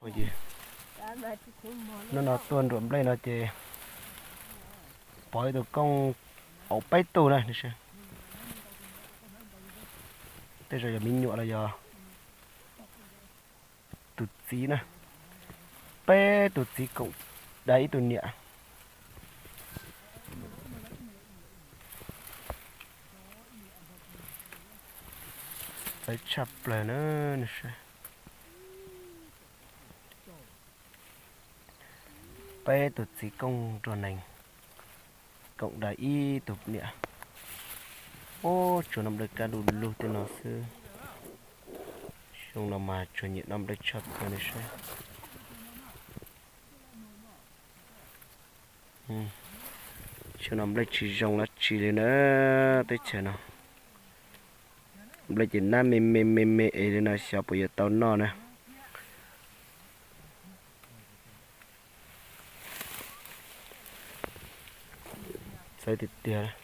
Ces hnub no tuaj nruam nplej no ces pom ib tug kooj auv peb tug na. Tej zaum yog me nyuam los yog tus txiv na. Peb tus txiv koom dai ib tug niam. Txawv tshaj plaws na. Peb tus txiv kooj nrog nees koom dai ib tug niam. Ub, tshuav noj nplej kab du lug tej no xwb. Xyoo no mas tshuav nyiam noj nplej tshaj plaws ne saib. Xyoo no nplej tsis zoo dab tsi li na, teb chaws no. Nplej ces nab me me me me es li no xyov puas yuav tau noj na. Txawv tiag tiag.